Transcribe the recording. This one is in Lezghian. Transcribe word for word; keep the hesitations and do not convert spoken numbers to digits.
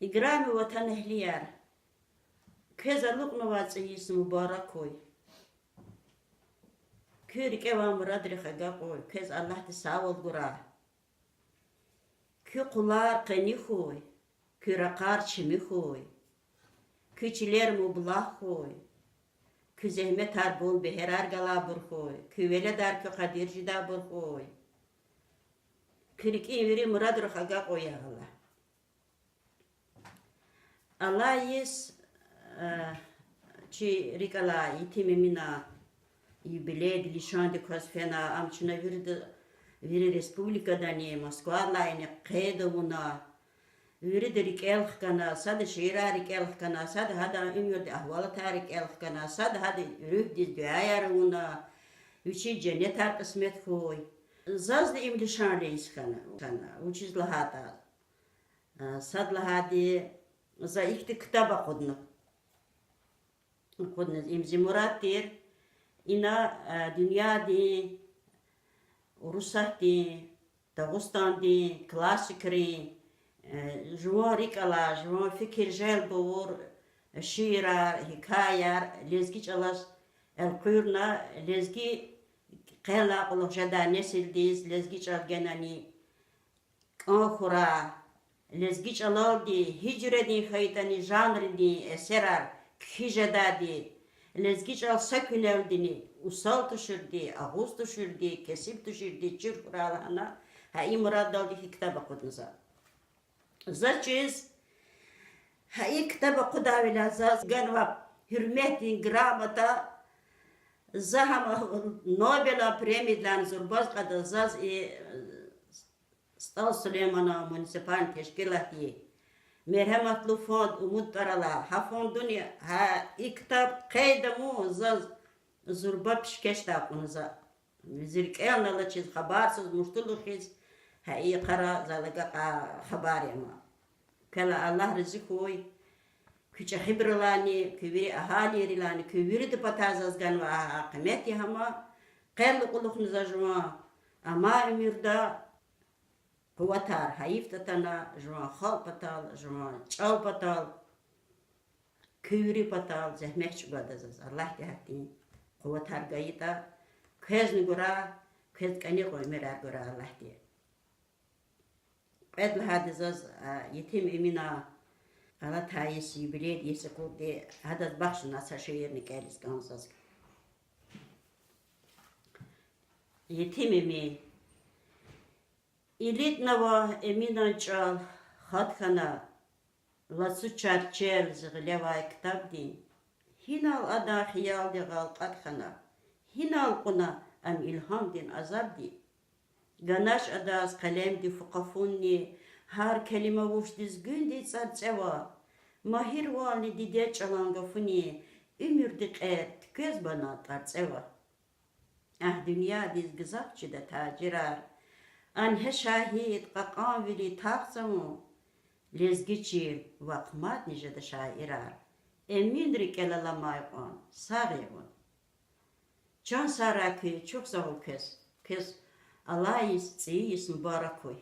Играми ватанэгьлияр, квез алукьнавай цӀийи йис мубарак хьуй. Куь рикӀе авай мурадрихъ агакьуй, квез Аллагьди сагъвал гурай. Куь къулар къени хьуй, куь ракъар чими хьуй, куь чилер мублагь хьуй, куь зегьметар бул бегьерар галайбур хьуй, куь веледар куь къадир жедайбур хьуй. Куь рикӀин вири мурадрихъ агакьуй, я Аллагь. Алай йис, э, чи рикӀ алай Етим Эминан юбилейдин лишандик кваз фена, ам чна вирида, вири республикадани, Москвадилайни къейд авуна, вирида рикӀел хкана, сада шиирар рикӀел хкана, сада гьадан уьмуьрдин агьвалатар рикӀел хкана, сада гьадан руьгьдиз дуьаяр авуна, вичиз женнетар кьисмет хьуй. Зазни им лишанлу йис хьана, хьана, вучиз лагьайтӀа, а, сад лагьайди, за ихьтин ктаб акъудна. Акъудна, им зи мурад тир, ина, а, дуьньядин, Урусатдин, Дагъустандин классикрин, э, жуван рикӀ алай, жуван фикир желб авур шиирар, гьикаяр лезги чӀалаз элкъуьрна, лезги къелай кьулухъ жедай несилдиз лезги чӀал генани кӀан хьурай, лезги чӀалалди гьи жуьредин хьайитӀани жанрдин эсерар кхьиз жедайди, лезги чӀал са куьнелдини усал туширди, агъуз туширди, кесиб туширди чир хьурай лагьана, гьа и мурадалди гьи ктаб акъудна за. За чиз, гьа и ктаб акъудайвиляй заз ганва гьуьрметдин грамота, за гьам Нобелан премиядилай зурбаз кьада заз и СтӀал Сулейманан муниципальный тешкилатди, мергьяматлу фонд Умуд тӀвар алай, гьа фондуни гьа и ктаб къейд авун заз зурба пишкешдай кьуна за. Зи рикӀелни алачиз, хабарсуз муштулух хьиз, гьа и йикъара зал агакьай хабар я ам. Квелай Аллагь рази хьуй, куь чӀехибурулайни, куь вири агьалийрилайни, куь вирида патай заз ганвай гьа къимет я гьам, къел акьулухна за жуван амай уьмуьрда къуватар, гьайиф татана жуван халкь патал, жуван чӀал патал, куь вири патал зегьмет чӀугвада заз. Аллагьди гьахьтин къуватар гайитӀа, квезни гурай, квез кӀани кьван уьмуьрар гурай Аллагьди. Кьвед лагьайди заз, а, Етим Эминан алатай йис, юбилейдин йис акурди, гьадаз бахшна са шиирни кӀелиз кӀан заз. Етим Эмин. ИлитӀнава Эминан чӀал, хатӀ хьана, лацу чарчел зи гъилевай ктабдин. Гьинал адан хиялдин гъал кьатӀ хьана, гьинал кьуна ам илгьамдин азабди. Ганач адаз къелемдин фу къафунни, гьар келима вучдиз гуьндиз цӀарцӀева. Магьирвални дидед чӀалан гафуни, уьмуьрдин кьер туьквез бана тӀарцӀева. Агь, дуьньядиз гзаф чида тажирар, ангье шагьид, кьакьанвили тахт цавун, лезги чил вахъ мадни жеда шаирар. Эмин рикӀел аламай кьван сагъ я вун. Чан сагърай куь, чухсагъул квез, квез алай йис, цӀийи йис мубарак хьуй.